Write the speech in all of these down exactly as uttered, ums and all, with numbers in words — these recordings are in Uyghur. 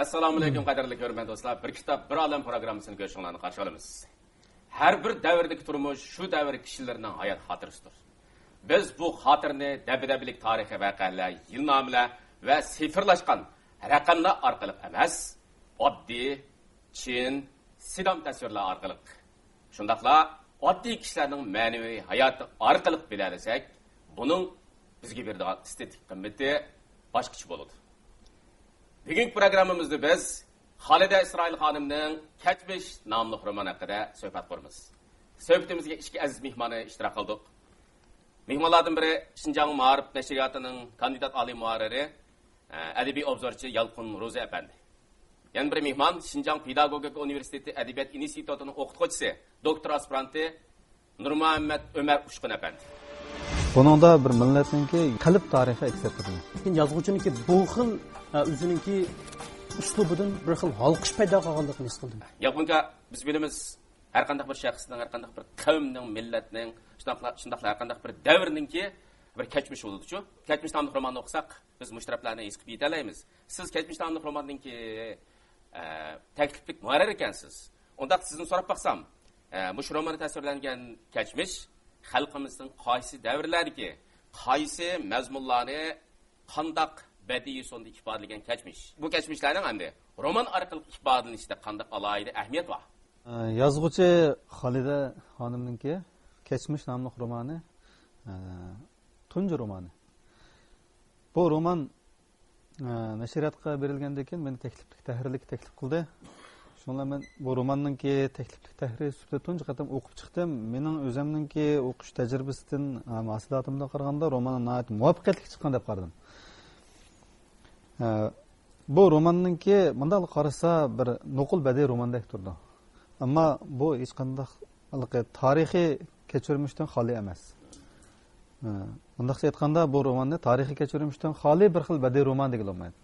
ئەسسالامۇئەلەيكۇم، قەدىرلىك كۆرۈرمەن دوستلار. بىر كىتاب، بىر ئالەم پروگراممىسىنى كۆرۈشۈڭلارنى قارشى ئالىمىز. ھەر بىر دەۋردىكى تۇرمۇش شۇ دەۋر كىشىلىرىنىڭ ھايات خاتىرىسىدۇر. بىز بۇ خاتىرىنى دەبدەبىلىك تارىخىي ۋەقەلەر، يىلنامىلەر ۋە سىفىرلاشقان رەقەملەر ئارقىلىق ئەمەس، ئاددىي، چىن، سىدام تەسۋىرلەر ئارقىلىق، شۇنداقلا ئاددىي كىشىلەرنىڭ مەنىۋى ھاياتى ئارقىلىق بىلەلىسەك، بۇنىڭ بىزگە بېرىدىغان ئېستېتىك قىممىتى باشقىچە بولىدۇ. بۈگۈنكى پروگراممىمىزدا بىز خالىدە ئىسرائىل خانىمنىڭ كەچمىش ناملىق رومانى ھەققىدە سۆھبەت قۇرىمىز. سۆھبىتىمىزگە ئىككى ئەزىز مېھماننى ئىشتىراك قىلدۇق. مېھمانلاردىن بىرى شىنجاڭ مائارىپ نەشرىياتىنىڭ كاندىدات ئالىي مۇھەررىرى، ئەدەبىي ئوبزورچى يالقۇن روزى ئەپەندى. يەنە بىر مېھمان شىنجاڭ پېداگوگىكا ئۇنىۋېرسىتېتى ئەدەبىيات ئىنستىتۇتىنىڭ ئوقۇتقۇچىسى، دوكتور ئاسپىرانتى نۇرمۇھەممەت ئۆمەر ئۇچقۇن ئەپەندى. بۇنىڭدا بىر مىللەتنىڭكى قەلب تارىخى ئەكس ئەتتۈرۈلگەن. لېكىن يازغۇچىنىڭكى بۇ خىل، ئە، ئۆزىنىڭكى ئۇسلۇبىدىن بىر خىل ھالقىش پەيدا قىلغانلىقىنى ھېس قىلدىم. ياپونكا، بىز بىلىمىز، ھەر قانداق بىر شەخسنىڭ، ھەر قانداق بىر قەۋمنىڭ، مىللەتنىڭ، شۇنداقلا، شۇنداقلا ھەر قانداق بىر دەۋرنىڭكى بىر كەچمىشى بولىدۇچۇ. كەچمىش ناملىق روماننى ئوقۇساق، بىز مۇشۇ تەرەپلەرنى ھېس قىلىپ يېتەلەيمىز. سىز كەچمىش ناملىق روماننىڭكى، ئە، تەكلىپلىك مۇھەررىر ئىكەنسىز. ئۇنداق سىزدىن سوراپ باقسام، ئە، مۇشۇ روماندا تەسۋىرلەنگەن كەچمىش خەلقىمىزنىڭ قايسى دەۋرلەردىكى، قايسى مەزمۇنلارنى قانداق بەدىئىي يوسۇندا ئىپادىلىگەن كەچمىش؟ بۇ كەچمىشلەرنىڭ ئەمدى رومان ئارقىلىق ئىپادىلىنىشىدە قانداق ئالاھىدە ئەھمىيەت بار؟ ئە، يازغۇچى خالىدە خانىمنىڭكى كەچمىش ناملىق رومانى، ئە، تۇنجى رومانى. بۇ رومان، ئە، نەشرىياتقا بېرىلگەندىن كېيىن مېنى تەكلىپلىك تەھرىرلىككە تەكلىپ قىلدى. شۇڭا مەن بۇ روماننىڭكى تەكلىپلىك تەھرىر سۈپىتىدە تۇنجى قېتىم ئوقۇپ چىقتىم. مېنىڭ ئۆزۈمنىڭكى ئوقۇش تەجرىبىسىدىن، ھەم ھاسىلاتىمدىن قارىغاندا، رومان ناھايىتى مۇۋەپپەقىيەتلىك چىققان دەپ قارىدىم. ئە، بۇ روماننىڭكى مۇنداقلا قارىسا بىر نوقۇل بەدىئىي روماندەك تۇرىدۇ. ئەمما بۇ ھېچقانداق ھېلىقى تارىخىي كەچۈرمىشتىن خالىي ئەمەس. ئە، مۇنداقچە ئېيتقاندا، بۇ روماننى تارىخىي كەچۈرمىشتىن خالىي بىر خىل بەدىئىي رومان دېگىلى بولمايدۇ.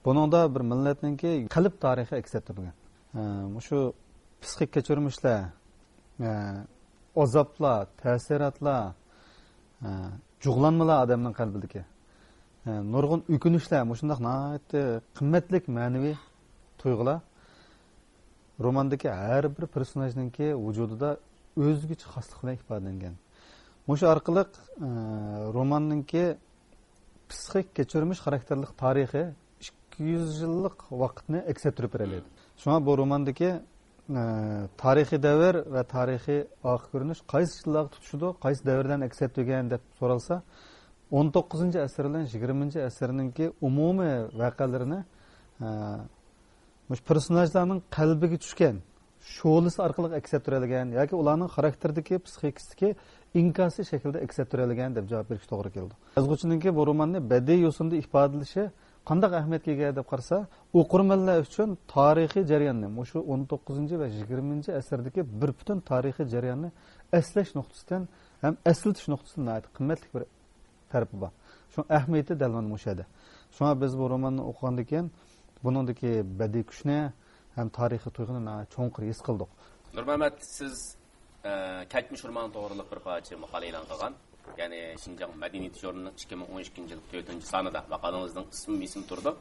بۇنىڭدا بىر مىللەتنىڭكى قەلب تارىخى ئەكس ئەتتۈرۈلگەن. ئە، مۇشۇ پسىخىك كەچۈرمىشلەر، ئە، ئازابلار، تەسىراتلار، ئە، جۇغلانمىلار ئادەمنىڭ قەلبىدىكى، ئە، نۇرغۇن ئۆكۈنۈشلەر، مۇشۇنداق ناھايىتى قىممەتلىك مەنىۋى تۇيغۇلار روماندىكى ھەر بىر پېرسوناژنىڭكى ۋۇجۇدىدا ئۆزگىچە خاسلىق بىلەن ئىپادىلەنگەن. مۇشۇ ئارقىلىق، ئە، روماننىڭكى پسىخىك كەچۈرمىش خاراكتېرلىك تارىخى ئىككى يۈز يىللىق ۋاقىتنى ئەكس ئەتتۈرۈپ بېرەلەيدۇ. شۇڭا بۇ روماندىكى، ئە، تارىخىي دەۋر ۋە تارىخىي ئارقا كۆرۈنۈش قايسى يىللارغا تۇتىشىدۇ، قايسى دەۋرلەرنى ئەكس ئەتتۈرگەن دەپ سورالسا، ئون توققۇزىنچى ئەسىر بىلەن يىگىرمىنچى ئەسىرنىڭكى ئومۇمىي ۋەقەلىرىنى، ئە، مۇشۇ پېرسوناژلارنىڭ قەلبىگە چۈشكەن شولىسى ئارقىلىق ئەكس ئەتتۈرەلىگەن ياكى ئۇلارنىڭ خاراكتېرىدىكى، پسىخىكىسىدىكى ئىنكاسى شەكلىدە ئەكس ئەتتۈرەلىگەن دەپ جاۋاب بېرىشكە توغرا كېلىدۇ. يازغۇچىنىڭكى بۇ روماننى بەدىئىي يوسۇندا ئىپادىلىشى قانداق ئەھمىيەتكە ئىگە دەپ قارىسا، ئوقۇرمەنلەر ئۈچۈن تارىخىي جەرياننى، مۇشۇ ئون توققۇزىنچى ۋە يىگىرمىنچى ئەسىردىكى بىر پۈتۈن تارىخىي جەرياننى ئەسلەش نۇقتىسىدىن ھەم ئەسلىتىش نۇقتىسىدىن ناھايىتى قىممەتلىك بىر تەرىپى بار. شۇ ئەھمىيىتى دەل مانا مۇشۇ يەردە. شۇڭا بىز بۇ روماننى ئوقۇغاندىن كېيىن بۇنىڭدىكى بەدىئىي كۈچنى ھەم تارىخىي تۇيغۇنى ناھايىتى چوڭقۇر ھېس قىلدۇق. نۇرمەمەت، سىز، ئە، كەچمىش رومانى توغرىلىق بىر پارچە ماقالە ئېلان قىلغان. يەنى شىنجاڭ مەدەنىيىتى ژۇرنىلىنىڭ ئىككى مىڭ ئون ئىككىنچى يىل تۆتىنچى سانىدا ماقالىڭىزنىڭ ئىسمى، ئىسمى تۇرىدۇ.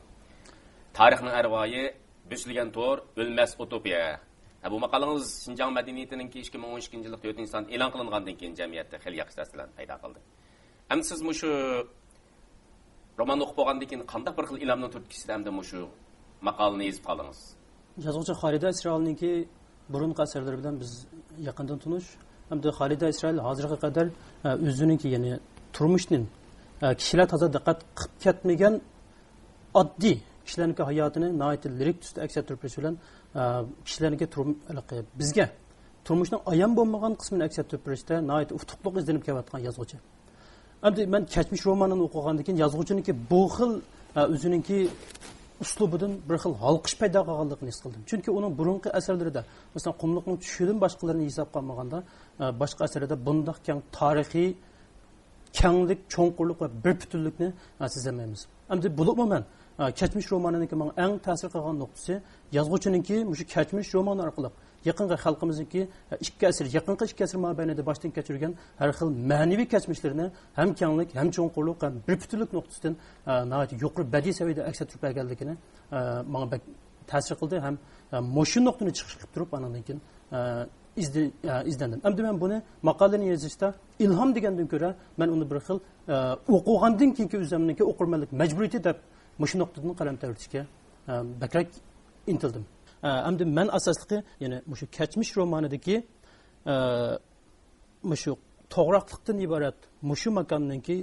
تارىخنىڭ ئەرۋايى، بۆسۈلگەن تور، ئۆلمەس ئۇتوپىيە. ھە، بۇ ماقالىڭىز شىنجاڭ مەدەنىيىتىنىڭكى ئىككى مىڭ ئون ئىككىنچى يىل تۆتىنچى سانىدا ئېلان قىلىنغاندىن كېيىن جەمئىيەتتە خېلى ياخشى تەسىرلەرنى پەيدا قىلدى. ئەمدى سىز مۇشۇ روماننى ئوقۇپ بولغاندىن كېيىن قانداق بىر خىل ئىلھامنىڭ تۈرتكىسىدە ئەمدى مۇشۇ ماقالىنى يېزىپ قالدىڭىز؟ يازغۇچى خالىدە ئىسرائىلنىڭكى بۇرۇنقى ئەسەرلىرى بىلەن بىز يېقىندىن تونۇش. ئەمدى خالىدە ئىسرائىل ھازىرغا قەدەر، ئە، ئۆزىنىڭكى، يەنى تۇرمۇشنى، ئە، كىشىلەر تازا دىققەت قىلىپ كەتمىگەن ئاددىي كىشىلەرنىڭكى ھاياتىنى ناھايىتى لىرىك تۈستە ئەكس ئەتتۈرۈپ بېرىش بىلەن، ئە، كىشىلەرنىڭكى تۇرم-، ھېلىقى بىزگە تۇرمۇشنىڭ ئايان بولمىغان قىسمىنى ئەكس ئەتتۈرۈپ بېرىشتە ناھايىتى ئۇتۇقلۇق ئىزدىنىپ كېلىۋاتقان يازغۇچى. ئەمدى مەن كەچمىش رومانىنى ئوقۇغاندىن كېيىن يازغۇچىنىڭكى بۇ خىل، ئە، ئۆزىنىڭكى ئۇسلۇبىدىن بىر خىل ھالقىش پەيدا قىلغانلىقىنى ھېس قىلدىم. چۈنكى ئۇنىڭ بۇرۇنقى ئەسەرلىرىدە، مەسىلەن، قۇملۇقنىڭ چۈشىدىن باشقىلىرىنى ھېسابقا ئالمىغاندا، ئە، باشقا ئەسەرلەردە بۇنداق كەڭ تارىخىي كەڭلىك، چوڭقۇرلۇق ۋە بىر پۈتۈنلۈكنى، ئە، سېزەلمەيمىز. ئەمدى بولۇپمۇ مەن، ئە، كەچمىش رومانىنىڭكى ماڭا ئەڭ تەسىر قىلغان نۇقتىسى، يازغۇچىنىڭكى مۇشۇ كەچمىش رومانى ئارقىلىق يېقىنقى خەلقىمىزنىڭكى، ئە، ئىككى ئەسىر، يېقىنقى ئىككى ئەسىر مابەينىدە باشتىن كەچۈرگەن ھەر خىل مەنىۋى كەچمىشلىرىنى ھەم كەڭلىك، ھەم چوڭقۇرلۇق، ھەم بىر پۈتۈنلۈك نۇقتىسىدىن، ئە، ناھايىتى يۇقىرى بەدىئىي سەۋىيەدە ئەكس ئەتتۈرۈپ بەرگەنلىكىنى، ئە، ماڭا بەك تەسىر قىلدى ھەم، ئە، مۇشۇ نۇقتىنى چىقىش قىلىپ تۇرۇپ، ئاندىن كېيىن، ئە، ئىزدە-، ئە، ئىزدەندىم. ئەمدى مەن بۇنى ماقالىنى يېزىشتا ئىلھام دېگەندىن كۆرە، مەن ئۇنى بىر خىل، ئە، ئوقۇغاندىن كېيىنكى ئۆزۈمنىڭكى ئوقۇرمەنلىك مەجبۇرىيىتى دەپ مۇشۇ نۇقتىدىن قەلەم تەۋرىتىشكە، ئە، بەكرەك ئىنتىلدىم. ئە، ئەمدى مەن ئاساسلىقى، يەنى مۇشۇ كەچمىش رومانىدىكى، ئە، مۇشۇ توغراقلىقتىن ئىبارەت مۇشۇ ماكاننىڭكى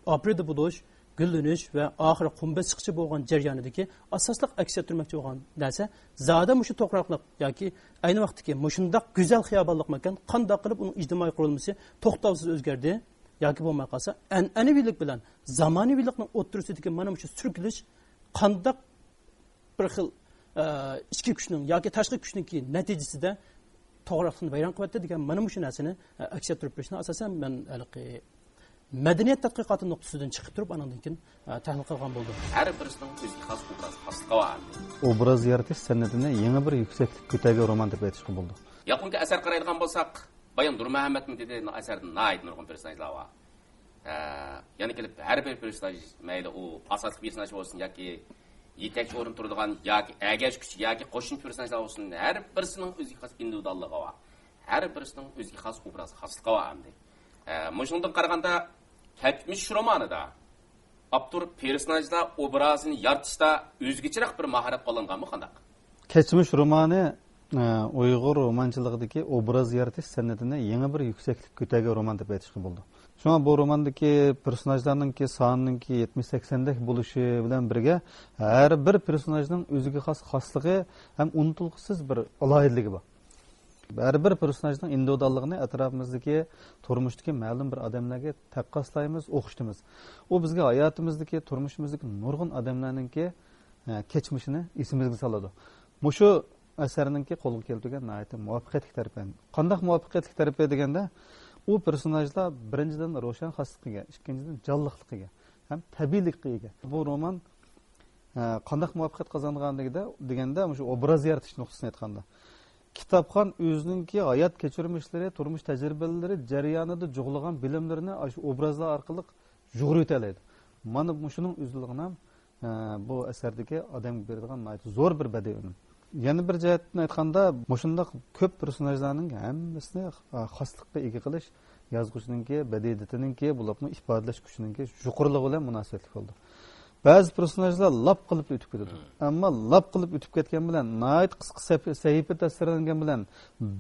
ئاپرېدە بولۇش، گۈللىنىش ۋە ئاخىرى قۇم بېسىشقىچە بولغان جەريانىدىكى ئاساسلىق ئەكس ئەتتۈرمەكچى بولغان نەرسە زادى مۇشۇ توغراقلىق ياكى ئەينى ۋاقىتتىكى مۇشۇنداق گۈزەل خىيابانلىق ماكان قانداق قىلىپ ئۇنىڭ ئىجتىمائىي قۇرۇلمىسى توختاۋسىز ئۆزگەردى ياكى بولماي قالسا ئەنئەنىۋىلىك بىلەن زامانىۋىلىقنىڭ ئوتتۇرىسىدىكى مانا مۇشۇ سۈركىلىش قانداق بىر خىل، ئە، ئىچكى كۈچنىڭ ياكى تاشقى كۈچنىڭكى نەتىجىسىدە توغراقلىقنى ۋەيران قىلىۋەتتى دېگەن مانا مۇشۇ نەرسىنى، ئە، ئەكس ئەتتۈرۈپ بېرىشنى ئاساسەن مەن ھېلىقى مەدەنىيەت تەتقىقاتى نۇقتىسىدىن چىقىپ تۇرۇپ، ئانىڭدىن كېيىن، ئە، تەھلىل قىلغان بولدۇم. ھەر بىرسىنىڭ ئۆزىگە خاس ئوبراز خاسلىقى بار. ئوبراز يارىتىش سەنئىتىنى يېڭى بىر يۈكسەكلىككە كۆتەرگەن رومان دەپ ئېيتىشقا بولىدۇ. ياپونكا ئەسەر قارايدىغان بولساق، بايام نۇرمۇھەممەتمۇ دېدى، ئەسەردە ناھايىتى نۇرغۇن پېرسوناژلار بار. ئە، يەنە كېلىپ ھەر بىر پېرسوناژ، مەيلى ئۇ ئاساسلىق پېرسوناژ بولسۇن ياكى يېتەكچى ئورۇن تۇرىدىغان ياكى ئەگەشكۈچى ياكى قوشۇمچە پېرسوناژلار بولسۇن، ھەر بىرسىنىڭ ئۆزىگە خاس ئىندىۋىدۇئاللىقى بار. ھەر بىرسىنىڭ ئۆزىگە خاس ئوبراز خاسلىقى بار ئەمدى. ئە، مۇشۇنىڭدىن قارىغاندا، كەچمىش رومانىدا ئاپتور پېرسوناژلار ئوبرازىنى يارىتىشتا ئۆزگىچىرەك بىر ماھارەت قوللانغانمۇ قانداق؟ كەچمىش رومانى، ئە، ئۇيغۇر رومانچىلىقىدىكى ئوبراز يارىتىش سەنئىتىنى يېڭى بىر يۈكسەكلىككە كۆتەرگەن رومان دەپ ئېيتىشقا بولىدۇ. شۇڭا بۇ روماندىكى پېرسوناژلارنىڭكى سانىنىڭكى يەتمىش سەكسەندەك بولۇشى بىلەن بىرگە، ھەر بىر پېرسوناژنىڭ ئۆزىگە خاس خاسلىقى ھەم ئۇنتۇلغۇسىز بىر ئالاھىدىلىكى بار. ھەر بىر پېرسوناژنىڭ ئىندىۋىدۇئاللىقىنى ئەتراپىمىزدىكى تۇرمۇشتىكى مەلۇم بىر ئادەملەرگە تەققاسلايمىز، ئوخشىتىمىز. ئۇ بىزگە ھاياتىمىزدىكى، تۇرمۇشىمىزدىكى نۇرغۇن ئادەملەرنىڭكى، ئە، كەچمىشىنى ئېسىمىزگە سالىدۇ. مۇشۇ ئەسەرنىڭكى قولغا كەلتۈرگەن ناھايىتى مۇۋەپپەقىيەتلىك تەرىپى. قانداق مۇۋەپپەقىيەتلىك تەرىپى دېگەندە، ئۇ پېرسوناژلار بىرىنچىدىن روشەن خاسلىققا ئىگە، ئىككىنچىدىن جانلىقلىققا ئىگە ھەم تەبىئىيلىككە ئىگە. بۇ رومان، ئە، قانداق مۇۋەپپەقىيەت قازانغان دېگىدە-، دېگەندە، مۇشۇ ئوبراز يارىتىش نۇقتىسىدىن ئېيتقاندا، كىتابخان ئۆزىنىڭكى ھايات كەچۈرمىشلىرى، تۇرمۇش تەجرىبىلىرى جەريانىدا جۇغلىغان بىلىملىرىنى ئاشۇ ئوبرازلار ئارقىلىق يۇغۇرۇۋېتەلەيدۇ. مانا مۇشۇنىڭ ئۆزىلا ھە، بۇ ئەسەردىكى ئادەمگە بېرىدىغان ناھايىتى زور بىر بەدىئىي ئۈنۈم. يەنە بىر جەھەتتىن ئېيتقاندا، مۇشۇنداق كۆپ پېرسوناژلارنىڭ ھەممىسىنى، ئا، خاسلىققا ئىگە قىلىش يازغۇچىنىڭكى بەدىئىيىتىنىڭكى، بولۇپمۇ ئىپادىلەش كۈچىنىڭكى يۇقىرىلىقى بىلەن مۇناسىۋەتلىك بولىدۇ. بەزى پېرسوناژلار لاپ قىلىپ ئۆتۈپ كېتىدۇ. ئەمما لاپ قىلىپ ئۆتۈپ كەتكەن بىلەن، ناھايىتى قىسقا سەپ-، سەھىپە تەسۋىرلەنگەن بىلەن،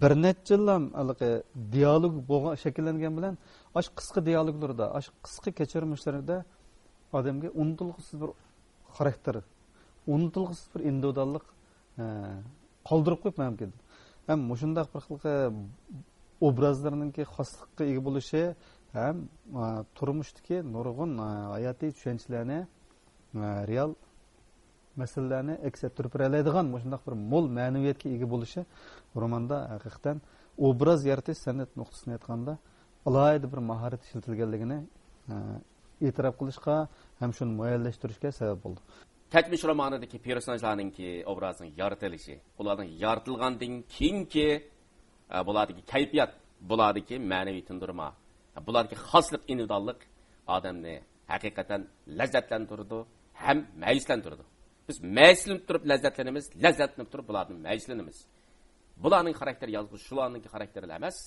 بىر نەچچە يىللام ھېلىقى دىيالوگ بولغان، شەكىللەنگەن بىلەن، ئاشۇ قىسقا دىيالوگلىرىدا، ئاشۇ قىسقا كەچۈرمىشلىرىدە ئادەمگە ئۇنتۇلغۇسىز بىر خاراكتېر، ئۇنتۇلغۇسىز بىر ئىندىۋىدۇئاللىق، ئە، قالدۇرۇپ قويۇپ مەن كېتىدۇ. ھەم مۇشۇنداق بىر خىل، ئە، ئوبرازلىرىنىڭكى خاسلىققا ئىگە بولۇشى ھەم، ئە، تۇرمۇشتىكى نۇرغۇن، ئە، ھاياتىي چۈشەنچىلەرنى، ئە، رېئال مەسىلىلەرنى ئەكس ئەتتۈرۈپ بېرەلەيدىغان مۇشۇنداق بىر مول مەنىۋىيەتكە ئىگە بولۇشى روماندا ھەقىقەتەن ئوبراز يارىتىش سەنئەت نۇقتىسىدىن ئېيتقاندا ئالاھىدە بىر ماھارەت ئىشلىتىلگەنلىكىنى، ئە، ئېتىراپ قىلىشقا ھەم شۇنى مۇئەييەنلەشتۈرۈشكە سەۋەب بولدى. كەچمىش رومانىدىكى پېرسوناژلارنىڭكى ئوبرازنىڭ يارىتىلىشى، ئۇلارنىڭ يارىتىلغاندىن كېيىنكى، ئە، بۇلاردىكى كەيپىيات، بۇلاردىكى مەنىۋى تىندۇرما، بۇلاردىكى خاسلىق، ئىندىۋىدۇئاللىق ئادەمنى ھەقىقەتەن لەززەتلەندۈرىدۇ ھەم مەيۈسلەندۈرىدۇ. بىز مەيۈسلىنىپ تۇرۇپ لەززەتلىنىمىز، لەززەتلىنىپ تۇرۇپ بۇلاردىن مەيۈسلىنىمىز. بۇلارنىڭ خاراكتېرى يالغۇز شۇلارنىڭكى خاراكتېرىلا ئەمەس،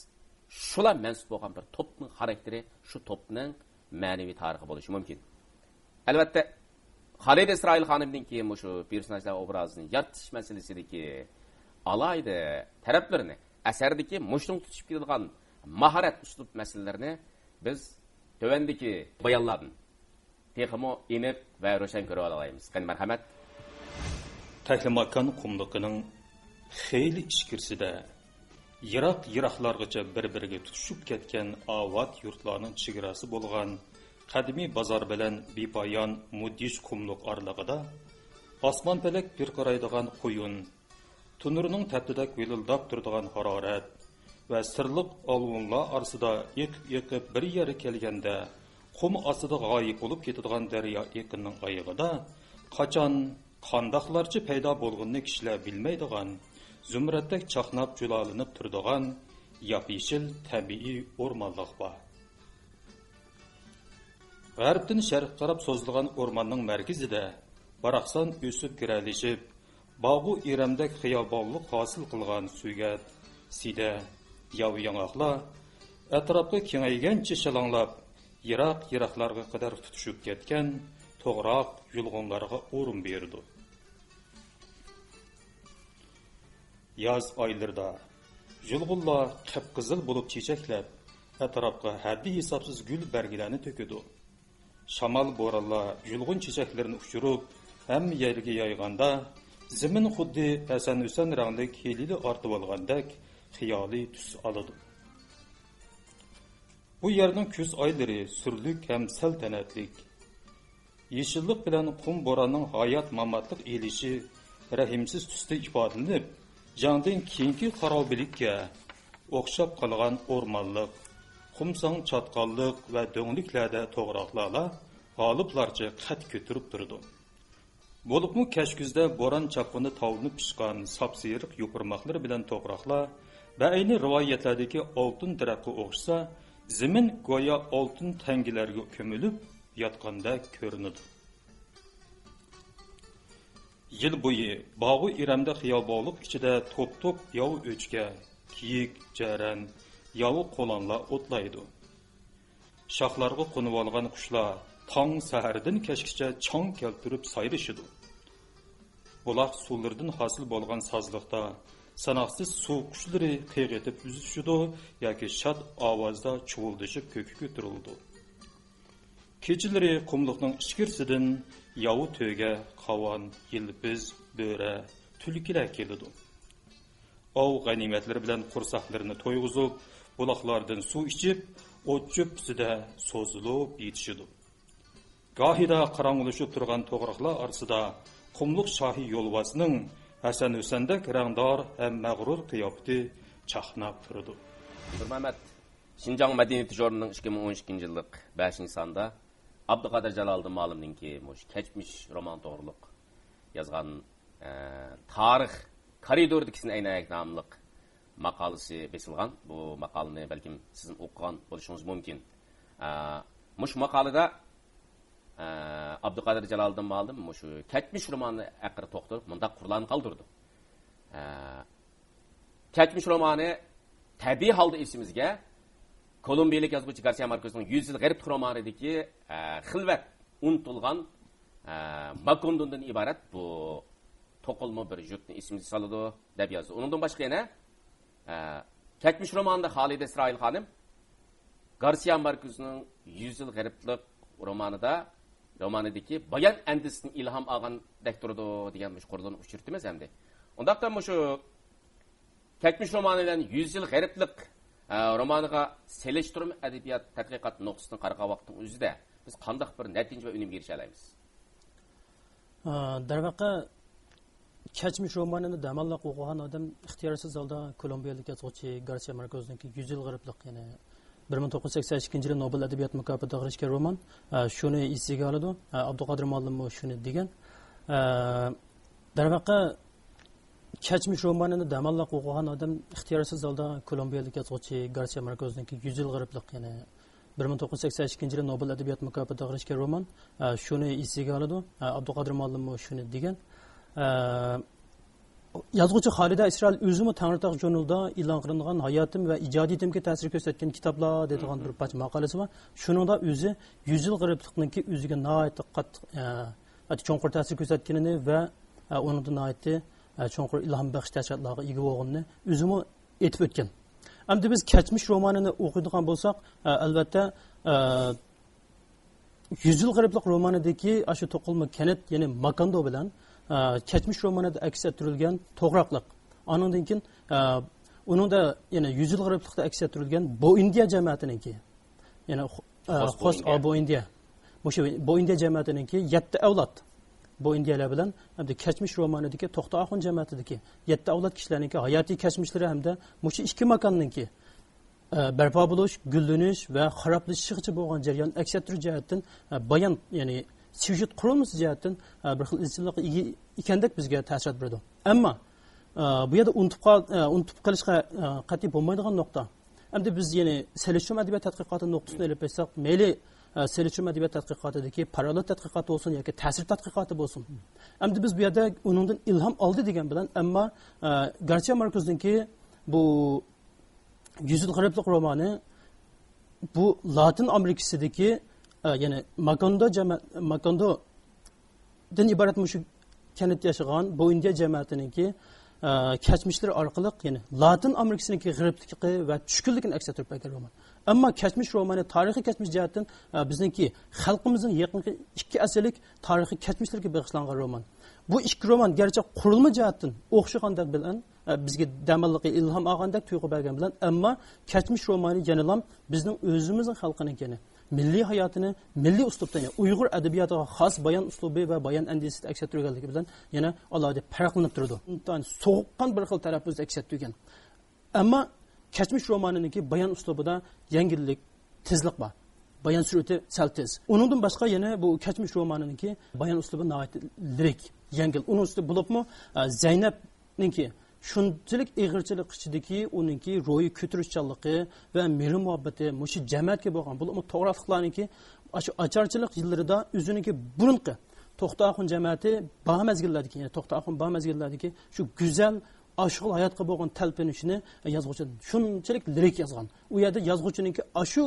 شۇلار مەنسۇپ بولغان بىر توپنىڭ خاراكتېرى، شۇ توپنىڭ مەنىۋى تارىخى بولۇشى مۇمكىن. ئەلۋەتتە، خالىدە ئىسرائىل خانىمنىڭكى مۇشۇ پېرسوناژلار ئوبرازىنى يارىتىش مەسىلىسىدىكى ئالاھىدە تەرەپلىرىنى، ئەسەردىكى مۇشتۇمغا تۇتۇشۇپ كېتىدىغان ماھارەت، ئۇسلۇب مەسىلىلىرىنى بىز تۆۋەندىكى بايانلاردىن تېخىمۇ ئېنىق ۋە روشەن كۆرۈۋالالايمىز. قېنى، مەرھەمەت. تەكلىماكان قۇملۇقىنىڭ خېلى ئىچكىرىسىدە، يىراق-يىراقلارغىچە بىر-بىرىگە تۇتىشىپ كەتكەن ئاۋات يۇرتلارنىڭ چېگراسى بولغان قەدىمىي بازار بىلەن بىپايان مۇدھىش قۇملۇق ئارىلىقىدا ئاسمان-پەلەك پىرقىرايدىغان قۇيۇن، تونۇرنىڭ تەپتىدەك ۋىلىلداپ تۇرىدىغان ھارارەت ۋە سىرلىق ئالۋۇنلار ئارىسىدا ئېقىپ-ئېقىپ بىر يەرگە كەلگەندە، قۇم ئاستىدا غايىب بولۇپ كېتىدىغان دەريا ئېقىننىڭ ئايىغىدا قاچان، قانداقلارچە پەيدا بولغىنىنى كىشىلەر بىلمەيدىغان، زۇمرەتتەك چاقناپ جۇلالىنىپ تۇرىدىغان ياپيېشىل تەبىئىي ئورمانلىق بار. غەربتىن شەرققە قاراپ سوزۇلغان ئورماننىڭ مەركىزىدە باراقسان ئۆسۈپ گىرەلىشىپ، باغۇ ئىرەمدەك خىيابانلىق ھاسىل قىلغان سۆگەت، سىدە، ياۋا ياڭاقلار ئەتراپقا كېڭەيگەنچە شالاڭلاپ، يىراق-يىراقلارغا قەدەر تۇتىشىپ كەتكەن توغراق يۇلغۇنلارغا ئورۇن بېرىدۇ. ياز ئايلىرىدا يۇلغۇنلار قىپقىزىل بولۇپ چېچەكلەپ، ئەتراپقا ھەددى-ھېسابسىز گۈل بەرگىلەرنى تۆكىدۇ. شامال، بورانلار يۇلغۇن چېچەكلىرىنى ئۇچۇرۇپ، ھەممە يەرگە يايغاندا، زېمىن خۇددى ھەسەن-ھۈسەن رەڭلىك ھېلىلا ئارتىۋالغاندەك خىيالىي تۈس ئالىدۇ. بۇ يەرنىڭ كۈز ئايلىرى سۈرلۈك ھەم سەلتەنەتلىك. يېشىللىق بىلەن قۇم بوراننىڭ ھايات-ماماتلىق ئېلىشى رەھىمسىز تۈستە ئىپادىلىنىپ، جەڭدىن كېيىنكى قاراۋۇلبېلىككە ئوخشاپ قالغان ئورمانلىق، قۇمساڭ چاتقاللىق ۋە دۆڭلۈكلەردە توغراقلارلا غالىبلارچە قەد كۆتۈرۈپ تۇرىدۇ. بولۇپمۇ كەچ كۈزدە بوران-چاپقۇندا تاۋلىنىپ پىشقان ساپسېرىق يوپۇرماقلىرى بىلەن توغراقلار بەئەينى رىۋايەتلەردىكى ئالتۇن تېرەكقە ئوخشىسا، زېمىن گويا ئالتۇن تەڭگىلەرگە كۆمۈلۈپ ياتقاندەك كۆرۈنىدۇ. يىل بويى باغۇ ئىرەمدە خىيابانلىق ئىچىدە توپ-توپ ياۋا ئۆچكە، كېيىك، جەرەن، ياۋا قولانلار ئوتلايدۇ. شاخلارغا قونۇۋالغان قۇشلار تاڭ سەھەردىن كەچكىچە چاڭ كەلتۈرۈپ سايرىشىدۇ. بۇلاق سۇلىرىدىن ھاسىل بولغان سازلىقتا ساناقسىز سۇ قۇشلىرى قىغىتىپ ئۈزۈشىدۇ ياكى شاد ئاۋازدا چۇۋۇلدىشىپ كۆككە كۆتۈرۈلىدۇ. كېچىلىرى قۇملۇقنىڭ ئىچكىرىسىدىن ياۋا تۆگە، قاۋان، يىلپىز، بۆرە، تۈلكىلەر كېلىدۇ. ئاۋ غەنىيمەتلىرى بىلەن قورساقلىرىنى تويغۇزۇپ، بۇلاقلاردىن سۇ ئىچىپ، ئوت-چۆپ ئۈستىدە سوزۇلۇپ يېتىشىدۇ. گاھىدا قاراڭغۇلىشىپ تۇرغان توغراقلار ئارىسىدا قۇملۇق شاھى يولۋاسنىڭ ھەسەن-ھۈسەندەك رەڭدار ھەم مەغرۇر قىياپىتى چاقناپ تۇرىدۇ. نۇرمەمەت، شىنجاڭ مەدەنىيىتى ژۇرنىلىنىڭ ئىككى مىڭ ئون ئىككىنچى يىللىق بەشىنچى سانىدا ئابدۇقادىر جالالىدىن مۇئەللىمنىڭكى مۇشۇ كەچمىش رومانى توغرۇلۇق يازغان، ئە، تارىخ كارىدورىدىكى سىن ئەينەك ناملىق ماقالىسى بېسىلغان. بۇ ماقالىنى بەلكىم سىزمۇ ئوقۇغان بولۇشىڭىز مۇمكىن. ئە، مۇشۇ ماقالىدا، ئە، ئابدۇقادىر جالالىدىن مۇئەللىم مۇشۇ كەچمىش رومانى ھەققىدە توختىلىپ مۇنداق قۇرلارنى قالدۇرىدۇ. ئە، كەچمىش رومانى تەبىئىي ھالدا ئېسىمىزگە كولومبىيىلىك يازغۇچى گارسىيا ماركېزنىڭ يۈز يىل غېرىبلىق رومانىدىكى، ئە، خىلۋەت، ئۇنتۇلغان، ئە، ماكوندودىن ئىبارەت بۇ توقۇلما بىر يۇرتنى ئېسىمىزگە سالىدۇ، دەپ يازدى. ئۇنىڭدىن باشقا يەنە، ئە، كەچمىش رومانىدا خالىدە ئىسرائىل خانىم گارسىيا ماركېزنىڭ يۈز يىل غېرىبلىق رومانىدا، رومانىدىكى بايان ئەندىزىسىدىن ئىلھام ئالغاندەك تۇرىدۇ دېگەن مۇشۇ قۇرلارنى ئۇچرىتىمىز ئەمدى. ئۇنداقتا مۇشۇ كەچمىش رومانى بىلەن يۈز يىل غېرىبلىق، ئە، رومانىغا سېلىشتۇرما ئەدەبىيات تەتقىقات نۇقتىسىدىن قارىغان ۋاقىتنىڭ ئۆزىدە بىز قانداق بىر نەتىجە ۋە ئۈنۈمگە ئېرىشەلەيمىز؟ ئە، دەرۋەقە، كەچمىش رومانىنى دەماللىق ئوقۇغان ئادەم ئىختىيارسىز ھالدا كولومبىيەلىك يازغۇچى گارسىيا ماركوزنىڭكى يۈز يىل غېرىبلىق، يەنى بىر مىڭ توققۇز يۈز سەكسەن ئىككىنچى يىلى نوبېل ئەدەبىيات مۇكاپاتىغا ئېرىشكەن رومان، ئە، شۇنى ئېسىگە ئالىدۇ. ئە، ئابدۇقادىر مۇئەللىممۇ شۇنى دېگەن. ئە، دەرۋەقە، كەچمىش رومانىنى دەماللىق ئوقۇغان ئادەم ئىختىيارسىز ھالدا كولومبىيەلىك يازغۇچى گارسىيا ماركوزنىڭكى يۈز يىل غېرىبلىق، يەنى بىر مىڭ توققۇز يۈز سەكسەن ئىككىنچى يىلى نوبېل ئەدەبىيات مۇكاپاتىغا ئېرىشكەن رومان، ئە، شۇنى ئېسىگە ئالىدۇ. ئە، ئابدۇقادىر مۇئەللىممۇ شۇنى دېگەن. ئە، يازغۇچى خالىدە ئىسرائىل ئۆزىمۇ تەڭرىتاغ ژۇرنىلىدا ئېلان قىلىنغان ھاياتىم ۋە ئىجادىيىتىمگە تەسىر كۆرسەتكەن كىتابلار دەيدىغان بىر پارچە ماقالىسى بار. شۇنىڭدا ئۆزى يۈز يىل غېرىبلىقنىڭكى ئۆزىگە ناھايىتى قاتتىق، ئە، ناھايىتى چوڭقۇر تەسىر كۆرسەتكىنىنى ۋە، ئە، ئۇنىڭدا ناھايىتى، ئە، چوڭقۇر ئىلھام بەخش تەسىراتلارغا ئىگە بولغىنىنى ئۆزىمۇ ئېيتىپ ئۆتكەن. ئەمدى بىز كەچمىش رومانىنى ئوقۇيدىغان بولساق، ئە، ئەلۋەتتە، ئە، يۈز يىل غېرىبلىق رومانىدىكى ئاشۇ توقۇلما كەنت، يەنى ماكاندو بىلەن، ئە، كەچمىش رومانىدا ئەكس ئەتتۈرۈلگەن توغراقلىق. ئانىڭدىن كېيىن، ئە، ئۇنىڭدا يەنە يۈز يىل غېرىبلىقتا ئەكس ئەتتۈرۈلگەن بوئىندىيە جەمەتىنىڭكى، يەنى، ئە، خوس، خوس بوئىندىيە. ئا، بوئىندىيە. مۇشۇ بوئىندىيە جەمەتىنىڭكى يەتتە ئەۋلاد. بوئىندىيەلەر بىلەن ھەمدە كەچمىش رومانىدىكى توختى ئاخۇن جەمەتىدىكى يەتتە ئەۋلاد كىشىلەرنىڭكى ھاياتىي كەچمىشلىرى ھەمدە مۇشۇ ئىككى ماكاننىڭكى، ئە، بەرپا بولۇش، گۈللىنىش ۋە خارابلىشىشىغىچە بولغان جەريان ئەكس ئەتتۈرۈش جەھەتتىن، ئە، بايان، يەنى سيۇژېت قۇرۇلمىسى جەھەتتىن، ئە، بىر خىل ئىزچىللىققا ئىگە ئىكەندەك بىزگە تەسىرات بېرىدۇ. ئەمما، ئە، بۇ يەردە ئۇنتۇپ قال-، ئە، ئۇنتۇپ قېلىشقا، ئە، قەتئىي بولمايدىغان نۇقتا. ئەمدى بىز يەنە سېلىشتۇرما ئەدەبىيات تەتقىقاتى نۇقتىسىدىن ئېلىپ ئېيتساق، مەيلى، ئە، سېلىچۇم ئەدەبىيات تەتقىقاتىدىكى پاراللېل تەتقىقاتى بولسۇن ياكى تەسىر تەتقىقاتى بولسۇن. ئەمدى بىز بۇ يەردە ئۇنىڭدىن ئىلھام ئالدى دېگەن بىلەن، ئەمما، ئە، گارسىيا ماركېزنىڭكى بۇ يۈز يىل غېرىبلىق رومانى بۇ لاتىن ئامېرىكىسىدىكى، ئە، يەنى ماكاندو جەمە-، ماكاندودىن ئىبارەت مۇشۇ كەنتتە ياشىغان بوئىندىيە جەمەتىنىڭكى، ئە، كەچمىشلىرى ئارقىلىق، يەنى لاتىن ئامېرىكىسىنىڭكى غېرىبلىقى ۋە چۈشكۈنلۈكىنى ئەكس ئەتتۈرۈپ بەرگەن رومان. ئەمما كەچمىش رومانى تارىخىي كەچمىش جەھەتتىن، ئە، بىزنىڭكى خەلقىمىزنىڭ يېقىنقى ئىككى ئەسىرلىك تارىخىي كەچمىشلىرىگە بېغىشلانغان رومان. بۇ ئىككى رومان گەرچە قۇرۇلما جەھەتتىن ئوخشىغاندەك بىلەن، ئە، بىزگە دەم ئالغىلى ئىلھام ئالغاندەك تۇيغۇ بەرگەن بىلەن، ئەمما كەچمىش رومانى يەنىلا بىزنىڭ ئۆزىمىزنىڭ خەلقىنىڭكىنى، مىللىي ھاياتىنى مىللىي ئۇسلۇبتا، يەنى ئۇيغۇر ئەدەبىياتىغا خاس بايان ئۇسلۇبى ۋە بايان ئەندىزىسىدە ئەكس ئەتتۈرگەنلىكى بىلەن يەنە ئالاھىدە پەرقلىنىپ تۇرىدۇ. ئىنتايىن سوغۇققان بىر خىل تەلەپپۇزدا ئەكس ئەتتۈرگەن. ئەمما كەچمىش رومانىنىڭكى بايان ئۇسلۇبىدا يەڭگىللىك، تېزلىق بار. بايان سۈرئىتى سەل تېز. ئۇنىڭدىن باشقا يەنە بۇ كەچمىش رومانىنىڭكى بايان ئۇسلۇبى ناھايىتى لىرىك، يەڭگىل. ئۇنىڭ ئۈستىدە بولۇپمۇ، ئە، زەينەپنىڭكى شۇنچىلىك ئېغىرچىلىق ئىچىدىكى ئۇنىڭكى روھىي كۆتۈرۈشچانلىقى ۋە مېھرى مۇھەببىتى، مۇشۇ جەمەتكە بولغان، بولۇپمۇ توغراقلىقلارنىڭكى ئاشۇ ئاچارچىلىق يىللىرىدا ئۆزىنىڭكى بۇرۇنقى توختى ئاخۇن جەمەتى بار مەزگىللەردىكى، يەنى توختى ئاخۇن بار مەزگىللەردىكى شۇ گۈزەل ئاشۇ خىل ھاياتقا بولغان تەلپۈنۈشىنى يازغۇچى شۇنچىلىك لىرىك يازغان. ئۇ يەردە يازغۇچىنىڭكى ئاشۇ،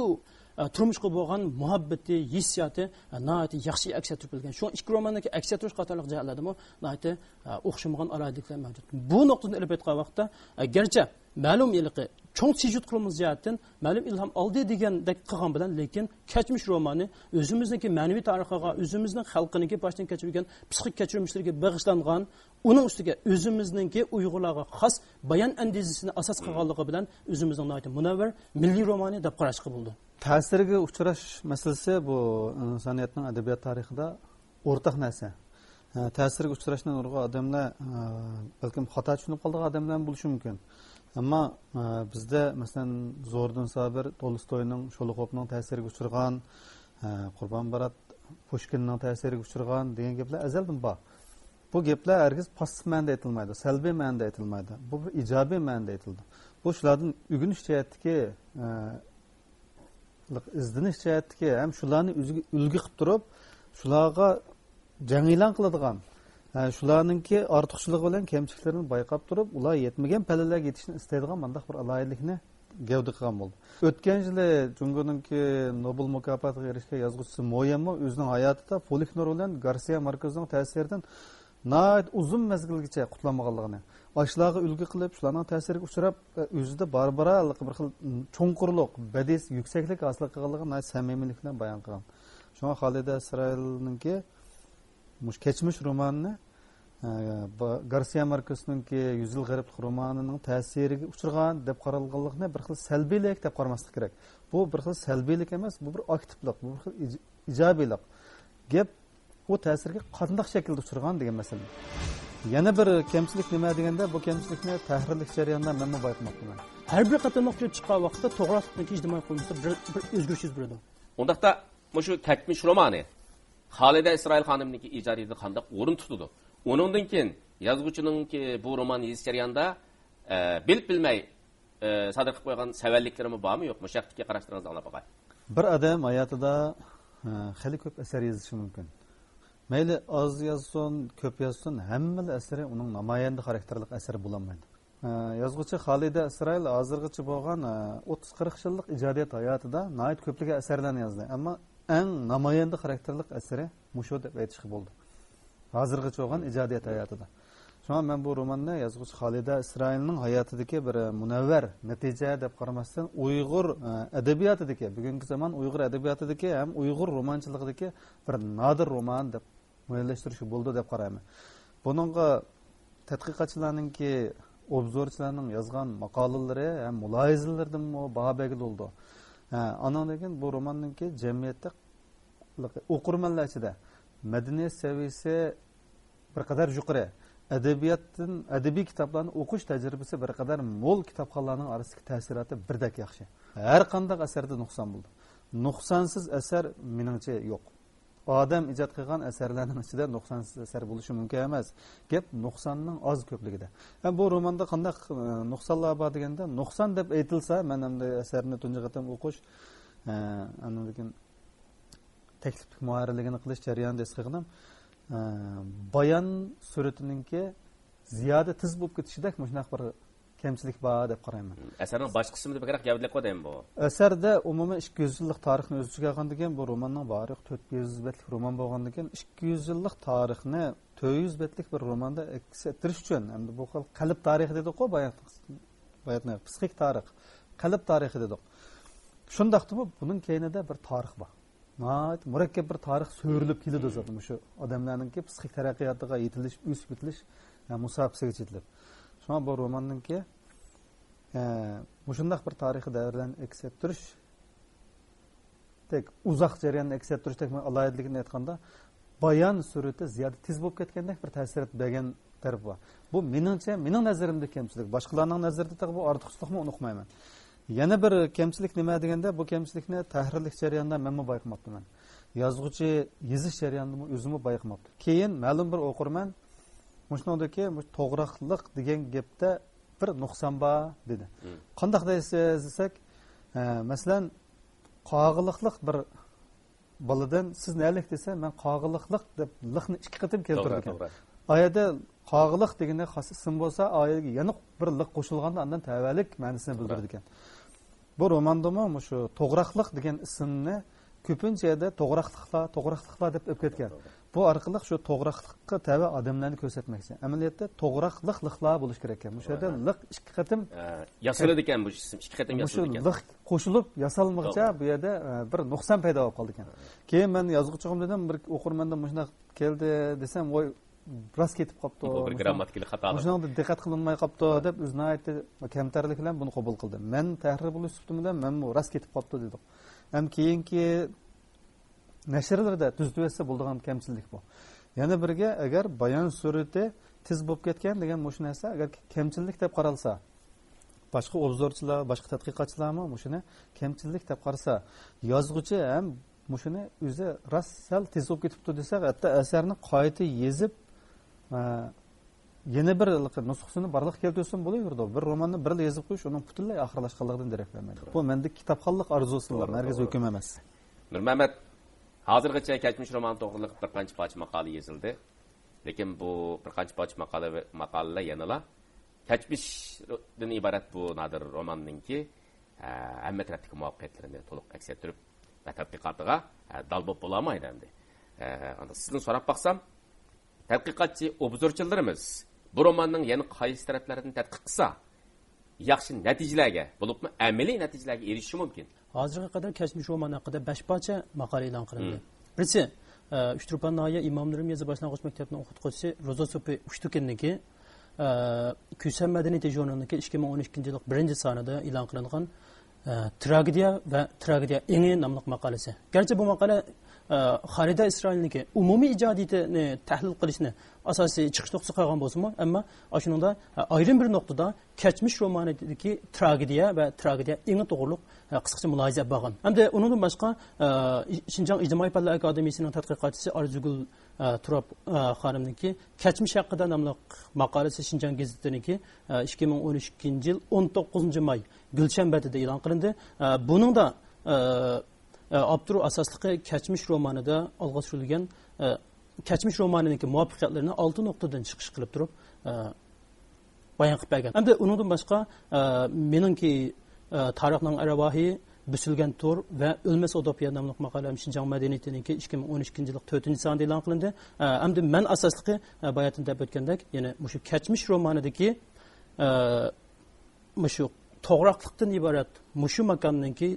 ئە، تۇرمۇشقا بولغان مۇھەببىتى، ھېسسىياتى، ئە، ناھايىتى ياخشى ئەكس ئەتتۈرۈپ بەرگەن. شۇ ئىككى روماندىكى ئەكس ئەتتۈرۈش قاتارلىق جەھەتلەردىمۇ ناھايىتى، ئە، ئوخشىمىغان ئالاھىدىلىكلەر مەۋجۇت. بۇ نۇقتىدىن ئېلىپ ئېيتقان ۋاقىتتا، ئە، گەرچە مەلۇم ھېلىقى چوڭ سىياسىي قۇرۇلمىسى جەھەتتىن مەلۇم ئىلھام ئالدى دېگەندەك قىلغان بىلەن، لېكىن كەچمىش رومانى ئۆزىمىزنىڭكى مەنىۋى تارىخىغا، ئۆزىمىزنىڭ خەلقىنىڭكى باشتىن كەچۈرگەن پسىخىك كەچۈرمىشلىرىگە بېغىشلانغان، ئۇنىڭ ئۈستىگە ئۆزىمىزنىڭكى ئۇيغۇرلارغا خاس بايان ئەندىزىسىنى ئاساس قىلغانلىقى بىلەن ئۆزىمىزنىڭ ناھايىتى مۇنەۋۋەر مىللىي رومانى دەپ قاراشقا بولىدۇ. تەسىرگە ئۇچراش مەسىلىسى بۇ ئىنسانىيەتنىڭ ئەدەبىيات تارىخىدا ئورتاق نەرسە. ئە، تەسىرگە ئۇچراشنى نۇرغۇن ئادەملەر، ئە، بەلكىم خاتا چۈشىنىپ قالىدىغان ئادەملەرمۇ بولۇشى مۇمكىن. ئەمما، ئە، بىزدە، مەسىلەن، زوردۇن سابىر، تولستوينىڭ، شولوخوفنىڭ تەسىرىگە ئۇچرىغان، ئە، قۇربان بارات، پۇشكىننىڭ تەسىرىگە ئۇچرىغان دېگەن گەپلەر ئەزەلدىن بار. بۇ گەپلەر ھەرگىز پاسسىپ مەنىدە ئېيتىلمايدۇ، سەلبىي مەنىدە ئېيتىلمايدۇ. بۇ بىر ئىجابىي مەنىدە ئېيتىلىدۇ. بۇ شۇلاردىن ئۆگىنىش جەھەتتىكى، ئە، ئىزدىنىش جەھەتتىكى ھەم شۇلارنى ئۆزىگە ئۈلگە قىلىپ تۇرۇپ، شۇلارغا جەڭ ئېلان قىلىدىغان، ھە، شۇلارنىڭكى ئارتۇقچىلىقى بىلەن كەمچىلىكلىرىنى بايقاپ تۇرۇپ، ئۇلار يەتمىگەن پەللىلەرگە يېتىشنى ئىستەيدىغان مانداق بىر ئالاھىدىلىكنى گەۋدە قىلغان بولدى. ئۆتكەن يىلى جۇڭگونىڭكى نوبېل مۇكاپاتىغا ئېرىشكەن يازغۇچىسى مو يەنمۇ ئۆزىنىڭ ھاياتىدا پولىفنور بىلەن گارسىيا ماركېزنىڭ تەسىرىدىن ناھايىتى ئۇزۇن مەزگىلگىچە قۇتۇلالمىغانلىقىنى، ئاشۇلارغا ئۈلگە قىلىپ، شۇلارنىڭ تەسىرىگە ئۇچراپ، ئۆزىدە بارا-بارا بىر خىل چوڭقۇرلۇق، بەدىئىي يۈكسەكلىك ھاسىل قىلغانلىقىنى ناھايىتى سەمىمىيلىك بىلەن بايان قىلغان. شۇڭا خالىدە ئىسرائىلنىڭكى مۇشۇ كەچمىش رومانىنى، ئە، با-، گارسىيا ماركېسنىڭكى يۈز يىل غېرىبلىق رومانىنىڭ تەسىرىگە ئۇچرىغان دەپ قارالغانلىقىنى بىر خىل سەلبىيلىك دەپ قارىماسلىق كېرەك. بۇ بىر خىل سەلبىيلىك ئەمەس، بۇ بىر ئاكتىپلىق، بۇ بىر خىل ئىج-، ئىجابىيلىق. گەپ ئۇ تەسىرگە قانداق شەكىلدە ئۇچرىغان دېگەن مەسىلە. يەنە بىر كەمچىلىك نېمە دېگەندە، بۇ كەمچىلىكنى تەھرىرلىك جەريانىدا مەنمۇ بايقىماپتىمەن. ھەر بىر قېتىملىق كېلىپ چىققان ۋاقىتتا توغرا ئىجتىمائىي قۇرۇلمىسىدا بىر، بىر ئۆزگىرىش يۈز بېرىدۇ. ئۇنداقتا مۇشۇ كەچمىش رومانى خالىدە ئىسرائىل خانىمنىڭكى ئىجادىيىتىدە قانداق ئورۇن تۇتىدۇ؟ ئۇنىڭدىن كېيىن يازغۇچىنىڭكى بۇ روماننى يېزىش جەريانىدا، ئە، بىلىپ بىلمەي، ئە، سادىر قىلىپ قويغان سەۋەنلىكلىرىمۇ بارمۇ يوقمۇ؟ مۇشۇ ھەقتىكى قاراشلىرىڭىزنى ئاڭلاپ باقاي. بىر ئادەم ھاياتىدا، ئە، خېلى كۆپ ئەسەر يېزىشى مۇمكىن. مەيلى ئاز يازسۇن، كۆپ يازسۇن، ھەممىلا ئەسىرى ئۇنىڭ نامايەندە خاراكتېرلىك ئەسەر بولالمايدۇ. ئە، يازغۇچى خالىدە ئىسرائىل ھازىرغىچە بولغان، ئە، ئوتتۇز قىرىق يىللىق ئىجادىيەت ھاياتىدا ناھايىتى كۆپلىگەن ئەسەرلەرنى يازدى. ئەمما ئەڭ نامايەندە خاراكتېرلىك ئەسىرى مۇشۇ دەپ ئېيتىشقا بولىدۇ. ھازىرغىچە بولغان ئىجادىيەت ھاياتىدا. شۇڭا مەن بۇ روماننى يازغۇچى خالىدە ئىسرائىلنىڭ ھاياتىدىكى بىر، ئە، مۇنەۋۋەر نەتىجە دەپ قارىماستىن، ئۇيغۇر، ئە، ئەدەبىياتىدىكى، بۈگۈنكى زامان ئۇيغۇر ئەدەبىياتىدىكى ھەم ئۇيغۇر رومانچىلىقىدىكى بىر نادىر رومان دەپ مۇئەييەنلەشتۈرۈشكە بولىدۇ دەپ قارايمەن. بۇنىڭغا تەتقىقاتچىلارنىڭكى، ئوبزورچىلارنىڭ يازغان ماقالىلىرى ھەم مۇلاھىزىلىرىدىنمۇ باھا بەرگىلى بولىدۇ. ھە، ئانىڭدىن كېيىن بۇ روماننىڭكى جەمئىيەتتە، ئوقۇرمەنلەر ئىچىدە مەدەنىيەت سەۋىيەسى بىر قەدەر يۇقىرى، ئەدەبىياتتىن، ئەدەبىي كىتابلارنى ئوقۇش تەجرىبىسى بىر قەدەر مول كىتابخانلارنىڭ ئارىسىدىكى تەسىراتى بىردەك ياخشى. ھەر قانداق ئەسەردە نۇقسان بولىدۇ. نۇقسانسىز ئەسەر مېنىڭچە يوق. ئادەم ئىجاد قىلغان ئەسەرلەرنىڭ ئىچىدە نۇقسانسىز ئەسەر بولۇشى مۇمكىن ئەمەس. گەپ نۇقساننىڭ ئاز كۆپلۈكىدە. ھەم بۇ روماندا قانداق، ئە، نۇقسانلار بار دېگەندە، نۇقسان دەپ ئېيتىلسا، مەن ئەمدى ئەسەرنى تۇنجى قېتىم ئوقۇش، ئە، ئاندىن كېيىن تەكلىپلىك مۇھەررىرلىكىنى قىلىش جەريانىدا ھېس قىلغىنىم، ئە، بايان سۈرئىتىنىڭكى زىيادە تېز بولۇپ كېتىشىدەك مۇشۇنداق بىر كەمچىلىك بار دەپ قارايمەن. ئەسەرنىڭ باش قىسمىدا بەكرەك گەۋدىلىك دەيمەن بۇ. ئەسەردە ئومۇمەن ئىككى يۈز يىللىق تارىخنى ئۆز ئىچىگە ئالغاندىن كېيىن، بۇ روماننىڭ بارى يوق تۆت يۈز بەتلىك رومان بولغاندىن كېيىن، ئىككى يۈز يىللىق تارىخنى تۆت يۈز بەتلىك بىر روماندا ئەكس ئەتتۈرۈش ئۈچۈن، ئەمدى بۇ خىل قەلب تارىخى دېدۇققۇ، بايان، بايان پسىخىك تارىخ، قەلب تارىخى دېدۇق. شۇنداقتىمۇ بۇنىڭ كەينىدە بىر تارىخ بار. ناھايىتى مۇرەككەپ بىر تارىخ سۆرىلىپ كېلىدۇ زادى مۇشۇ ئادەملەرنىڭكى پسىخىك تەرەققىياتىغا يېتىلىش، ئۆسۈپ يېتىلىش، ئە، مۇساپىسىگە يېتىلىپ. شۇڭا بۇ روماننىڭكى، ئە، مۇشۇنداق بىر تارىخىي دەۋرلەرنى ئەكس ئەتتۈرۈش، تەك ئۇزاق جەرياننى ئەكس ئەتتۈرۈشتەك ئالاھىدىلىكىنى ئېيتقاندا، بايان سۈرئىتى زىيادە تېز بولۇپ كەتكەندەك بىر تەسىرات بەرگەن تەرىپى بار. بۇ مېنىڭچە، مېنىڭ نەزىرىمدە كەمچىلىك. باشقىلارنىڭ نەزىرىدە تېخى بۇ ئارتۇقچىلىقمۇ ئۇقمايمەن. يەنە بىر كەمچىلىك نېمە دېگەندە، بۇ كەمچىلىكنى تەھرىرلىك جەريانىدا مەنمۇ بايقىماپتىمەن. يازغۇچى يېزىش جەريانىدىمۇ ئۆزىمۇ بايقىماپتۇ. كېيىن مەلۇم بىر ئوقۇرمەن مۇشۇنىڭدىكى مۇشۇ توغراقلىق دېگەن گەپتە بىر نۇقسان بار دېدى. مم. قانداق دەيسىز دېسەك، ئە، مەسىلەن، قاغىلىقلىق بىر بالىدىن سىز نەلىك دېسە، مەن قاغىلىقلىق دەپ لىقنى ئىككى قېتىم توغرا، كەلتۈرىدىكەن. توغرا. ئايەدە قاغىلىق دېگىنى خاس ئىسىم بولسا، ئايەدە يەنە بىر لىق قوشۇلغاندا ئاندىن تەۋەلىك مەنىسىنى توغرا. بىلدۈرىدىكەن. بۇ روماندىمۇ مۇشۇ توغراقلىق دېگەن ئىسىمنى كۆپىنچە يەردە توغراقلىقلار، توغراقلىقلار دەپ ئۆپ كەتكەن. توغرا. بۇ ئارقىلىق شۇ توغراقلىققا تەۋە ئادەملەرنى كۆرسەتمەكچى. ئەمەلىيەتتە توغراقلىق لىقلار بولۇش كېرەككەن. مۇشۇ يەردە توغرا. لىق ئىككى قېتىم ئە، ياسىلىدىكەن بۇ ئىسىم، ئىككى قېتىم مۇشۇ ياسىلىدىكەن. لىق قوشۇلۇپ ياسالمىغىچە توغرا. بۇ يەردە، ئە، بىر نۇقسان پەيدا بولۇپ قالىدىكەن. كېيىن مەن يازغۇچىغىمۇ دېدىم، بىر ئوقۇرمەندىن مۇشۇنداق كەلدى دېسەم، ۋاي، راست كېتىپ قاپتۇ. بۇ بىر مۇشۇنىڭ، گىرامماتىكىلىق خاتالىق. مۇشۇنىڭدا دىققەت قىلىنماي قاپتۇ دەپ، ئۆزى ناھايىتى كەمتەرلىك بىلەن بۇنى قوبۇل قىلدى. مەن تەھرىر بولۇش سۈپىتىم بىلەن مەنمۇ راست كېتىپ قاپتۇ دېدۇق. ھەم كېيىنكى نەشرلىرىدە تۈزىتىۋەتسە بولىدىغان كەمچىلىك بۇ. يەنە بىرگە، ئەگەر بايان سۈرئىتى تېز بولۇپ كەتكەن دېگەن مۇشۇ نەرسە ئەگەر كەمچىلىك دەپ قارالسا، باشقا ئوبزورچىلار، باشقا تەتقىقاتچىلارمۇ مۇشۇنى كەمچىلىك دەپ قارىسا، يازغۇچى ھەم مۇشۇنى ئۆزى راست سەل تېز بولۇپ كېتىپتۇ دېسە، ھەتتا ئەسەرنى قايتا يېزىپ، ئە، يەنە بىر نۇسخىسىنى بارلىققا كەلتۈرسىمۇ بولۇۋېرىدۇ. بىر روماننى بىرلا يېزىپ قويۇش ئۇنىڭ پۈتۈنلەي ئاخىرلاشقانلىقىدىن دېرەك بەرمەيدۇ. بۇ مەندىكى كىتابخانلىق ئارزۇسىدىلا، توغرا، مەركىزىي توغرا. ھۆكۈم ئەمەس. نۇرمەمەت، ھازىرغىچە كەچمىش رومانى توغرىلىق بىر قانچە پارچە ماقالە يېزىلدى. لېكىن بۇ بىر قانچە پارچە ماقالە، ماقالىلەر يەنىلا كەچمىشتىن ئىبارەت بۇ نادىر روماننىڭكى، ئە، ھەممە تەرەپتىكى مۇۋەپپەقىيەتلىرىنى تولۇق ئەكس ئەتتۈرۈپ ۋە تەتقىقاتىغا، ئە، دال بولۇپ بولالمايدۇ ئەمدى. ئە، ئاندىن سىزدىن سوراپ باقسام، تەتقىقاتچى ئوبزورچىلىرىمىز بۇ روماننىڭ يەنە قايسى تەرەپلىرىدىن تەتقىق قىلسا، ياخشى نەتىجىلەرگە، بولۇپمۇ ئەمەلىي نەتىجىلەرگە ئېرىشىشى مۇمكىن؟ ھازىرغا قەدەر كەچمىش رومانى ھەققىدە بەش پارچە ماقالە ئېلان قىلىندى. مم. بىرسى، ئە، ئۇچتۇرپان ناھىيە ئىمام نۇرىم يېزا باشلانغۇچ مەكتەپنىڭ ئوقۇتقۇچىسى روزا سوپى ئۇشتۇكىننىڭكى، ئە، كۈسەن مەدەنىيىتى ژۇرنىلىنىڭكى ئىككى مىڭ ئون ئىككىنچى يىللىق بىرىنچى سانىدا ئېلان قىلىنغان، ئە، تراگېدىيە ۋە تراگېدىيە ئېڭى ناملىق ماقالىسى. گەرچە بۇ ماقالە، ئە، خالىدە ئىسرائىلنىڭكى ئومۇمىي ئىجادىيىتىنى تەھلىل قىلىشنى ئاساسىي چىقىش نۇقتىسى قىلغان بولسىمۇ، ئەمما ئاشۇنىڭدا، ئە، ئايرىم بىر نۇقتىدا كەچمىش رومانىدىكى تراگېدىيە ۋە تراگېدىيە ئېڭى توغرۇلۇق، ئە، قىسقىچە مۇلاھىزە ئېلىپ بارغان. ھەمدە ئۇنىڭدىن باشقا، ئە، شىنجاڭ ئىجتىمائىي پەنلەر ئاكادېمىيىسىنىڭ تەتقىقاتچىسى ئارزۇگۈل، ئە، تۇراپ، ئە، خانىمنىڭكى كەچمىش ھەققىدە ناملىق ماقالىسى شىنجاڭ گېزىتىنىڭكى، ئە، ئىككى مىڭ ئون ئۈچىنچى يىل ئون توققۇزىنچى ماي گۈلشەن بەتىدە ئېلان قىلىندى. ئە، بۇنىڭدا، ئە، ئاپتور ئاساسلىقى كەچمىش رومانىدا ئالغا سۈرۈلگەن، ئە، كەچمىش رومانىنىڭكى مۇۋەپپەقىيەتلىرىنى ئالتە نۇقتىدىن چىقىش قىلىپ تۇرۇپ، ئە، بايان قىلىپ بەرگەن. ئەمدى ئۇنىڭدىن باشقا، ئە، مېنىڭكى، ئە، تارىخنىڭ ئەرۋاھى، بۈسۈلگەن تور ۋە ئۆلمەس ئۇتوپىيە ناملىق ماقالەم شىنجاڭ مەدەنىيىتىنىڭكى ئىككى مىڭ ئون ئىككىنچى يىللىق تۆتىنچى سانىدا ئېلان قىلىندى. ئە، ئەمدى مەن ئاساسلىقى، ئە، باياتىن دەپ ئۆتكەندەك، يەنى مۇشۇ كەچمىش رومانىدىكى، ئە، مۇشۇ توغراقلىقتىن ئىبارەت مۇشۇ ماكاننىڭكى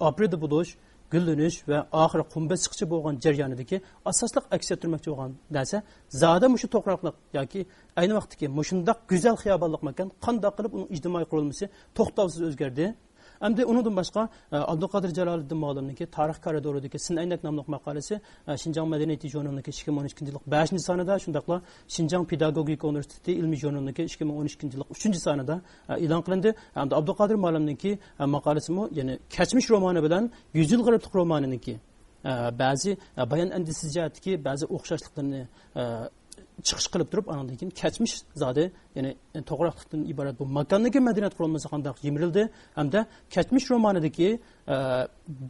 ئابىرىدە بولۇش، گۈللىنىش ۋە ئاخىرى قۇم بېسىشقىچە بولغان جەريانىدىكى ئاساسلىق ئەكس ئەتتۈرمەكچى بولغان نەرسە زادى مۇشۇ توغراقلىق ياكى ئەينى ۋاقىتتىكى مۇشۇنداق گۈزەل خىيابانلىق ماكان قانداق قىلىپ ئۇنىڭ ئىجتىمائىي قۇرۇلمىسى توختاۋسىز ئۆزگەردى؟ ئەمدى ئۇنىڭدىن باشقا، ئە، ئابدۇقادىر جالالىدىن مۇئەللىمنىڭكى تارىخ كارىدورىدىكى سىن ئەينەك ناملىق ماقالىسى، ئە، شىنجاڭ مەدەنىيىتى ژۇرنىلىنىڭكى ئىككى مىڭ ئون ئىككىنچى يىللىق بەشىنچى سانىدا، شۇنداقلا شىنجاڭ پېداگوگىكا ئۇنىۋېرسىتېتى ئىلمىي ژۇرنىلىنىڭكى ئىككى مىڭ ئون ئىككىنچى يىللىق ئۈچىنچى سانىدا، ئە، ئېلان قىلىندى. ھەمدە ئابدۇقادىر مۇئەللىمنىڭكى، ئە، ماقالىسىمۇ، يەنى كەچمىش رومانى بىلەن يۈز يىل غەربلىك رومانىنىڭكى، ئە، بەزى، ئە، بايان ئەندىزىسى جەھەتتىكى بەزى ئوخشاشلىقلىرىنى، ئە، چىقىش قىلىپ تۇرۇپ، ئانىڭدىن كېيىن كەچمىش زادى، يەنى توغراقلىقتىن ئىبارەت بۇ ماكاندىكى مەدەنىيەت قۇرۇلمىسى قانداق يىمىرىلدى ھەمدە كەچمىش رومانىدىكى، ئە،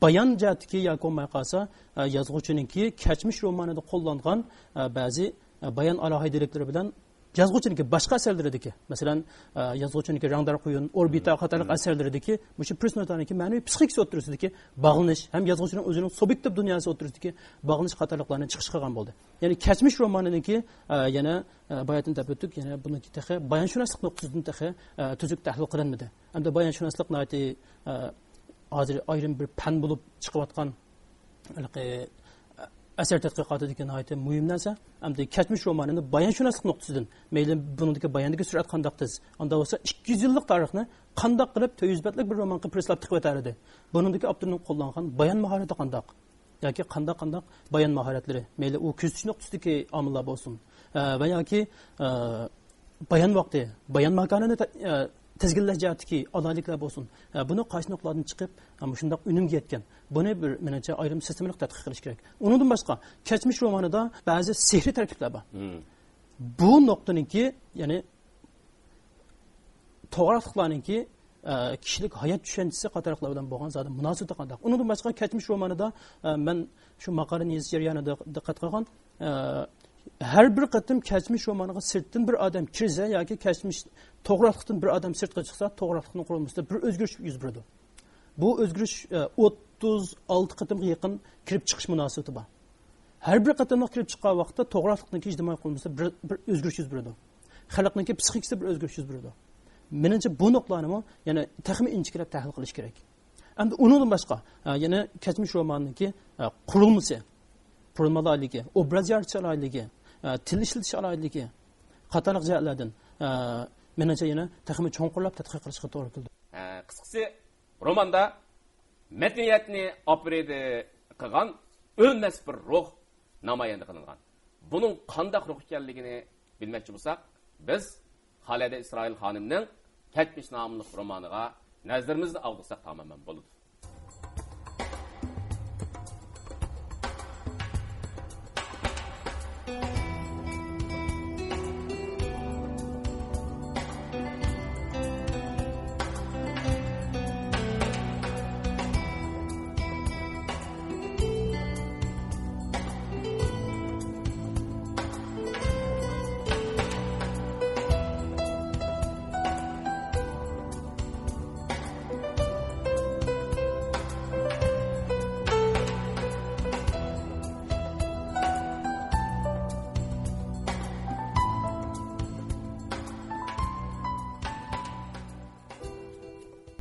بايان جەھەتتىكى ياكى بولماي قالسا، ئە، يازغۇچىنىڭكى كەچمىش رومانىدا قوللانغان، ئە، بەزى، ئە، بايان ئالاھىدىلىكلىرى بىلەن يازغۇچىنىڭكى باشقا ئەسەرلىرىدىكى، مەسىلەن، ئە، يازغۇچىنىڭكى رەڭدار قۇيۇن، ئوربىتا قاتارلىق ئەسەرلىرىدىكى مۇشۇ پېرسوناژلارنىڭكى مەنىۋى پسىخىكىسى ئوتتۇرىسىدىكى باغلىنىش ھەم يازغۇچىنىڭ ئۆزىنىڭ سۇبيېكتىپ دۇنياسى ئوتتۇرىسىدىكى باغلىنىش قاتارلىقلارنى چىقىش قىلغان بولدى. يەنى كەچمىش رومانىنىڭكى، ئە، يەنە، ئە، باياتىن دەپ ئۆتتۇق، يەنە بۇنىڭكى تېخى بايانشۇناسلىق نۇقتىسىدىن تېخى، ئە، تۈزۈك تەھلىل قىلىنمىدى. ئەمدى بايانشۇناسلىق ناھايىتى، ئە، ھازىر ئايرىم بىر پەن بولۇپ چىقىۋاتقان ھېلىقى ئەسەر تەتقىقاتىدىكى ناھايىتى مۇھىم نەرسە. ئەمدى كەچمىش رومانىنى بايانشۇناسلىق نۇقتىسىدىن، مەيلى بۇنىڭدىكى باياندىكى سۈرئەت قانداق تېز، ئاندا بولسا ئىككى يۈز يىللىق تارىخنى قانداق قىلىپ تۆت يۈز بەتلىك بىر رومانغا پىرىسلاپ تىقىۋېتەلىدى؟ بۇنىڭدىكى ئاپتورنىڭ قوللانغان بايان ماھارىتى قانداق؟ ياكى قانداق، قانداق بايان ماھارەتلىرى، مەيلى ئۇ كۆزىتىش نۇقتىسىدىكى ئامىللار بولسۇن، ئە، ۋە ياكى، ئە، بايان ۋاقتى، بايان ماكانىنى تە-، ئە، تىزگىنلەش جەھەتتىكى ئالاھىدىلىكلەر بولسۇن، ئە، بۇنى قايسى نۇقتىلاردىن چىقىپ، ئە، مۇشۇنداق ئۈنۈمگە يەتكەن؟ بۇنى بىر، مېنىڭچە، ئايرىم سىستېمىلىق تەتقىق قىلىش كېرەك. ئۇنىڭدىن باشقا، كەچمىش رومانىدا بەزى سېھرىي تەركىبلەر بار. بۇ نۇقتىنىڭكى، يەنى توغراقلىقلارنىڭكى، ئە، كىشىلىك ھايات چۈشەنچىسى قاتارلىقلار بىلەن بولغان زادى مۇناسىۋىتى قانداق؟ ئۇنىڭدىن باشقا، كەچمىش رومانىدا، ئە، مەن شۇ ماقالىنى يېزىش جەريانىدا دىققەت قىلغان، ئە، ھەر بىر قېتىم كەچمىش رومانىغا سىرتتىن بىر ئادەم كىرسە ياكى كەچمىش توغراقلىقتىن بىر ئادەم سىرتقا چىقسا، توغراقلىقنىڭ قۇرۇلمىسىدا بىر ئۆزگىرىش يۈز بېرىدۇ. بۇ ئۆزگىرىش، ئە، ئوتتۇز ئالتە قېتىمغا يېقىن كىرىپ چىقىش مۇناسىۋىتى بار. ھەر بىر قېتىملىق كىرىپ چىققان ۋاقىتتا توغراقلىقنىڭكى ئىجتىمائىي قۇرۇلمىسىدا بىر، بىر ئۆزگىرىش يۈز بېرىدۇ. خەلقنىڭكى پسىخىكىسىدا بىر ئۆزگىرىش يۈز بېرىدۇ. مېنىڭچە، بۇ نۇقتىلارنىمۇ يەنە تېخىمۇ ئىنچىكىلەپ تەھلىل قىلىش كېرەك. ئەمدى ئۇنىڭدىن باشقا، ئە، يەنە كەچمىش رومانىنىڭكى، ئە، قۇرۇلمىسى، قۇرۇلما ئالاھىدىلىكى، ئوبراز يارىتىش ئالاھىدىلىكى، ئە، تىل ئىشلىتىش ئالاھىدىلىكى قاتارلىق جەھەتلەردىن، ئە، مېنىڭچە يەنە تېخىمۇ چوڭقۇرلاپ تەتقىق قىلىشقا توغرا كېلىدۇ. ئە، قىسقىسى، روماندا مەدەنىيەتنى ئاپىرىدە قىلغان ئۆلمەس بىر روھ نامايەندە قىلىنغان. بۇنىڭ قانداق روھ ئىكەنلىكىنى بىلمەكچى بولساق، بىز خالىدە ئىسرائىل خانىمنىڭ كەچمىش ناملىق رومانىغا نەزىرىمىزنى ئاغدۇرساق تامامەن بولىدۇ.